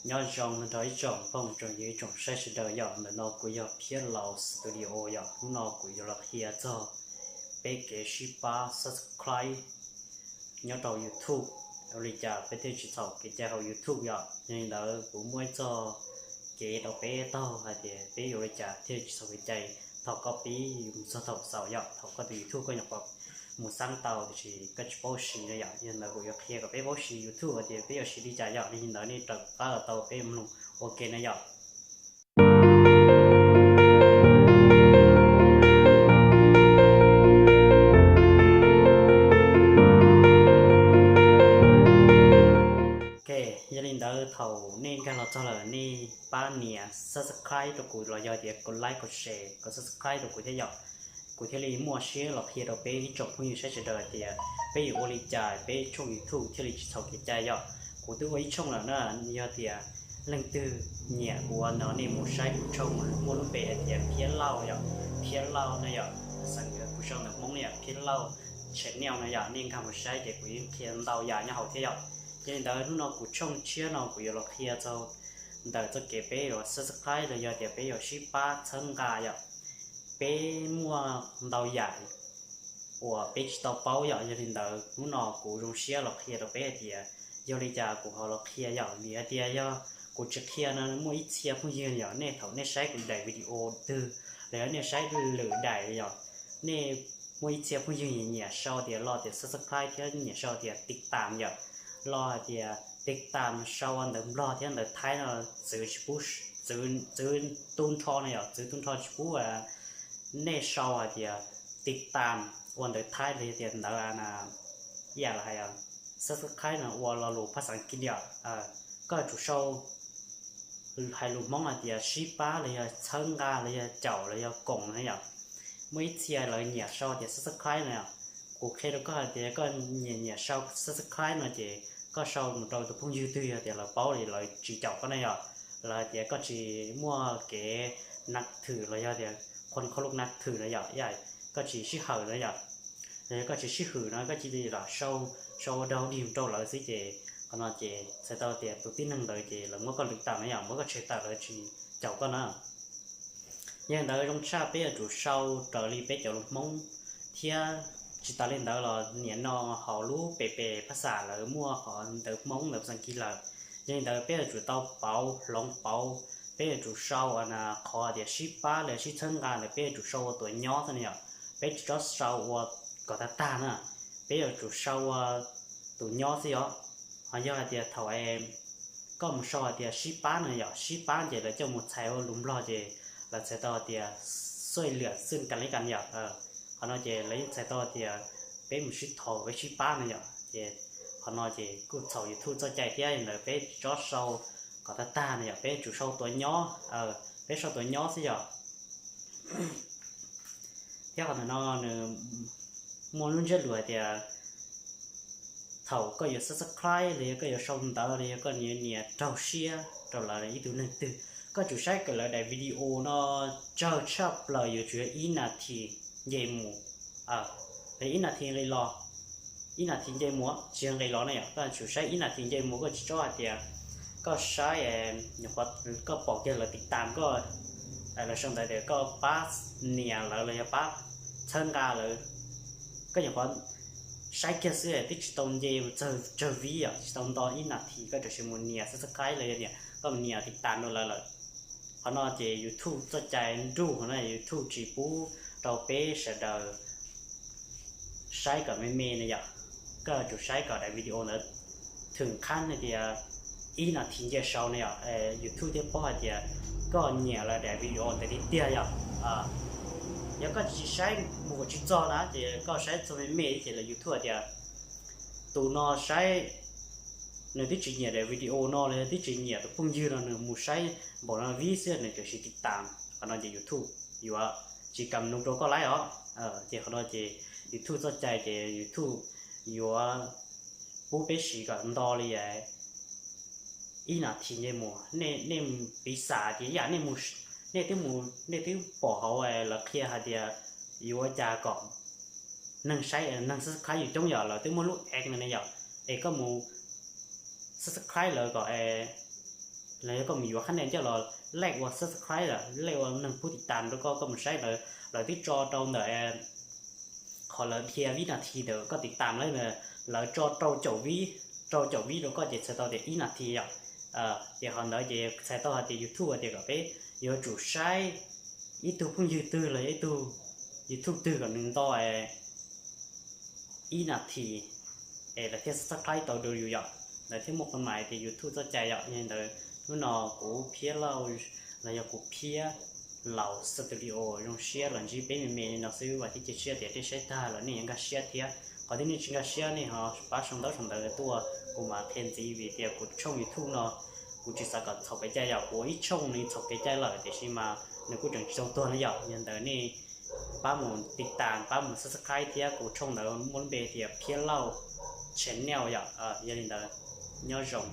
Nyob zoo nrog ib tsoom phooj tsoom ywg tsoom saib sawv daws yom, ntawm no kuv yog Phiab Laus Studio yom. Hnub no kuv yuav los qhia txog peb kev sib pab subscribe nyob rau YouTube, ua li cas peb thiaj tsis txhaum kev cai hauv YouTube yom. Yog li ntawd kuv muaj ib txog kev rau peb taug hais tias peb yuav ua li cas thiaj tsis txhaum kev cai thaum koj pib mus txog thaum xaus yom. Thaum koj tus YouTube koj nyuam qhuav mus xab tau tiam sis koj tsis paub siv no yom. Yog li ntawd kuv yuav qhia kom peb paub siv YouTube hais tias peb yuav siv li cas yom. Yog li ntawd nej raws qab los tau peb mloog ua ke no yom. Ok, yog li ntawd thaum nej nkag los txog lawm nej pab nias subscribe rau kuv los yog tias kom like kom share kom subscribe rau kuv thiab yom. Kuv thiaj li muaj siab los qhia rau peb ib tsoom phooj ywg saib sawv daws hais tias peb yuav ua li cas peb tshooj YouTube thiaj li tsis txhaum kev cai yom. Kuv twb ua ib tshooj lawm na, yog tias leej twg nyiam kuv no nej mus saib kuv tshooj muaj lub npe hais tias Phiab Lauj yom, Phiab Lauj no yom, xeem kuv sau ntawv Hmoob yom, Phiab Lauj channel no yom, nej nkag mus saib ces kuv yeej qhia ntau yam nyob hauv thiab yom. Yog li ntawd hnub no kuv tshooj tshiab no kuv yuav los qhia txog ntawm txoj kev peb yuav subscribe los yog tias peb yuav sib pab txhawb nqa yom. Peb muaj ntau yam uas peb tsis tau paub yom. Yog li ntawd hnub no kuv zoo siab los qhia rau peb hais tias yog li cas kuv ho los qhia yom. Vim hais tias yog kuv tsis qhia no muaj ib txhia phooj ywg yom, nej thaum nej saib kuv daim video twg los yog nej saib lwm daim yom, nej muaj ib txhia phooj ywg nyiam sau tias lo tias subscribe thiab nyiam sau tias tiv tam yom, lo hais tias tiv tam sau ua ntawv Nplog thiab ntawv Thaib no txwv tsis pub, txwv, txwv tu nrho no yom, txwv tu nrho tsis pub nej sau hais tias tiv tam ua ntawv Thaib los yog tias ntawv ib yam los hais subscribe no ua lo lus phaj xav kiv yom. Koj yuav tsum sau hais lus Hmoob hais tias sib pab los yog txhawb nqa los yog caum los yog koom no yom. Muaj ib txhia lawv nyiam sau tias subscribe no yom. Kuv qhia rau koj hais tias koj nyiam nyiam sau subscribe no ces koj sau mus rau tus phooj ywg twg yog tias lawv paub li lawv tsis caum koj na yom, lawv hais tias koj tsis muaj kev nas thwm los yog tias qhuas qhuas lub nas thwm no yom, koj tsis sib hawm na yom, los yog koj tsis sib hwm no koj cia li lam sau, sau ua dog dig rau lawv xwb ces qhov no ces txhais tau tias tus tib neeg ntawd ces lawv muab koj lwm tawm na yom, muab koj tshem tawm lawv tsis caum koj na. Yog li ntawd zoo tshaj peb yuav tsum sau raws li peb cov lus Hmoob thiab tsis tas li ntawd los nim no hauv lub pes pes phaj xav lawv muaj qhov ntawv Hmoob ntawv phaj xav kiv lawm. Yog li ntawd peb yuav tsum tau pauv hloov pauv, peb yuav tsum sau qhov tias sib pab los sib txhawb nqa ntawd peb yuav tsum sau ua tus nyob xwb na yom. Peb tsis txhob sau ua kom tag tag na, peb yuav tsum sau ua tus nyob xwb yom. Ho yog hais tias thaum koj mus sau hais tias sib pab no yom, sib pab ces lawv coj mus txhais ua lus Nplog ces lawv txhais tau tias xuj liam xwj kas li kas yom. Qhov no ces lawv yeej txhais tau tias peb mus sib thov peb sib pab no yom. Ces qhov no ces kuj txhaum YouTube txoj cai thiab, yog li ntawd peb tsis txhob sau kom tag tag no yom, peb tsum sau tus nyob, peb sau tus nyob xwb yom. Thiab qhov ntawm no nws muaj lub ntsiab lus hais tias thaum koj yuav subscribe los yog koj yuav sau ntawv los yog koj yuav nias raug siab rau lawv ib tug neeg twg, koj tsum saib kom lawv daim video no tsawg tshaj plaws yuav tsum yog ib nas this nce mus, los ib nas this nqis los, ib nas this nce mus tsis yog nqis los na yom, koj tsum saib ib nas this nce mus, koj tsis txhob hais tias koj saib nyuam qhuav koj pom kiag lawv tiv tam koj, lawv sau ntawv tias koj pab nias lawv los yog pab txhawb nqa lawv, koj nyuam qhuav saib kiag xwb twb tsis tau nce tsawg vib yom, tsis tau nto ib nas this koj txawm mus nias subscribe los yog nias, koj mus nias tiv tam rau lawv lawm. Qhov no ces YouTube txoj cai nruj, qhov no YouTube tsis pub rau peb sawv daws saib kom me me na yom. Koj yuav tsum saib kom daim video ntawd thwm qhab hais tias ib nas this nce sau na yom, YouTube thiaj paub hais tias koj nyiam lawv daim video ntawd tiag tiag yom. Yog koj tsis saib mus kom tsis txog na ces koj saib txog me me ces lawv YouTube hais tias tus no saib, nws twb tsis nyiam daim video no los yog twb tsis nyiam tus phooj ywg no, nws mus saib npaum no vib xwb nws txawm siv tiv tam, qhov no ces YouTube yuav tsis kam nug rau koj laib os. Ces qhov no ces YouTube txoj cai ces YouTube yuav pub peb siv kom nto li ib nas this nce mus. Nej piv xam tias ib yam nej, nej twb mus, nej twb pom hauv lawv qhia hais tias yuav ua cas kom neeg saib, neeg subscribe yus coob yom, lawv twb muaj lub app no ne yom, es koj mus subscribe lawv kom los yog koj mus yuav qhab nia coj los lej ua subscribe lawm, lej ua neeg pub tiv tam rau koj, koj mus saib lawv, lawv twb tso rau ntawm qhov lawv dhia vib nas this ntawm koj tiv tam lawm na, lawv tso rau caum vib, rau caum vib rau koj ces txhais tau tias ib nas this yom. Ces qhov ntawd ces txhais tau hais tias YouTube hais tias kom peb yuav tsum saib ib tug phooj ywg twg los yog ib tug YouTube twg kom nws nto ib nas this es lawv thiaj subscribe tau rau yus yom, lawv thiaj muaj qhov mais tias YouTube txoj cai yom. Yog li ntawd hnub no kuv Phiab Lauj los yog kuv Phiab Laus Studio zoo siab los ntsib peb me me li no xwb, vam thiab cia siab tias nej saib tag los nej yuav nkag siab thiab. Qhov twg nej tsis nkag siab nej ho pab sau ntaub sau ntawv tuaj kuv mam qhia ntxiv, vim tias kuv tshooj YouTube no kuv tsis xav kom txhaum kev cai yom. Kuv ua ib tshooj nws txhaum kev cai lawm tiam sis mas nws kuj tseem tsis tau tuag na yom. Yog ntawd nej pab mus tiv tam, pab mus subscribe thiab. Kuv tshooj ntawd muaj lub npe tias Phiab Lauj Channel yom. Yog li ntawd nyob zoo.